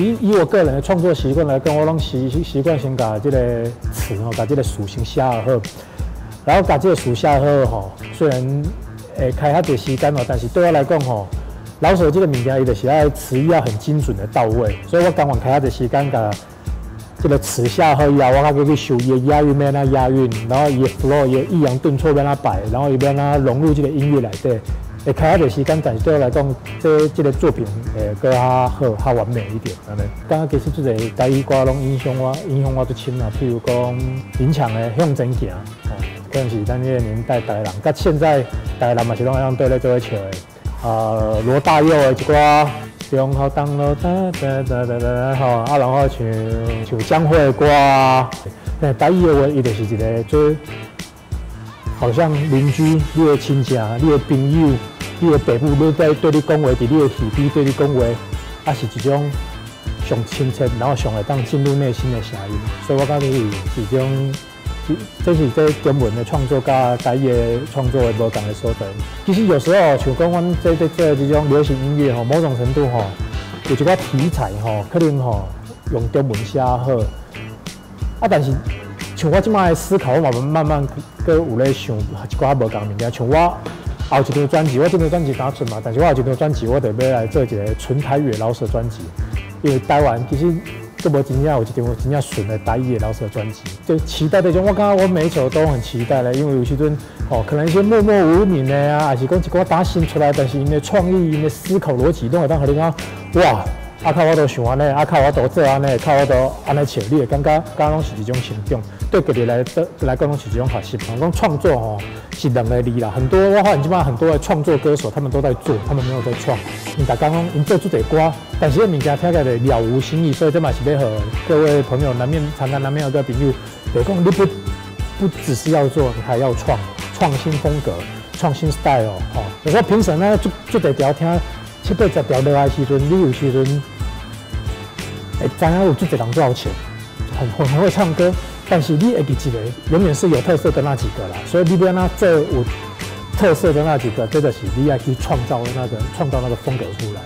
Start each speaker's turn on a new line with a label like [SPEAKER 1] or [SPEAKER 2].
[SPEAKER 1] 以我個人的創作習慣來講，我攏習慣先共這个詞吼，共這个詞先寫好，然後共這个詞寫好吼，雖然會開較濟時間哦，但是對我來講吼，饒舌這个物件，伊就是愛詞要很精準的到位，所以我甘願開較濟時間共這个詞寫好以後，我較閣去想伊的押韻欲按怎押韻，然後伊的 flow 伊的抑揚頓挫欲按怎擺，然後伊欲按怎融入這个音樂內底。會開較濟時間，但是對我來講，這個作品會閣較好、較完美一點。按呢，感覺其實足濟台語歌攏影響我足深啦。譬如講林強的《向前行》，哦，可能是咱彼个年代逐个人，佮現在逐个人嘛是攏會當對咧做伙唱的。啊，羅大佑的一寡《中孝東路》噠噠噠噠噠吼，啊，然後像江蕙的歌啊，但台語的話，伊就是一个做，好像鄰居、你的親戚、你的朋友、你的爸母，咧在對你講話，佇你的耳邊對你講話，啊是一種上親切，然後上會當進入內心的聲音。所以我感覺是一種，這是這中文的創作佮台語的創作的無仝的所在。其實有時候像講阮這種流行音樂吼，某種程度吼，有一寡題材吼，可能吼用中文寫好，啊，但是像我這擺的思考，我嘛慢慢閣有咧想一寡無仝物件。像我後一張專輯，我這張專輯剛出嘛，但是我後一張專輯，我就欲來做一个純台語的饒舌專輯，因為台灣其實閣無真正有一張真正純的台語的饒舌專輯，就期待這種，我感覺我每一首都很期待咧，因為有時陣吼，可能一些默默無名的啊，抑是講一寡當新出來，但是𪜶的創意、𪜶的思考邏輯，攏會當予你講，哇！啊，靠我都想按呢，啊，靠我都做按呢，靠我都按呢唱，你會感覺敢攏是一種成長，對家己來講攏是一種學習。講創作吼是兩个字啦，很多我發現這擺很多的創作歌手，他們都在做，他們沒有在創。𪜶逐工攏𪜶做足濟歌，但是彼物件聽起來了無新意，所以這嘛是欲予各位朋友，南面常常南面有個朋友，就是講你不只是要做，你還要創新風格、創新 style 吼。有時候評審呢，足濟條聽七八十條落來時陣，你有時陣會知影有足濟人做好唱，很會唱歌，但是你會記一个，永遠是有特色的那幾個啦。所以你欲按怎做有特色的那幾個，這就是你愛去創造那個風格出來。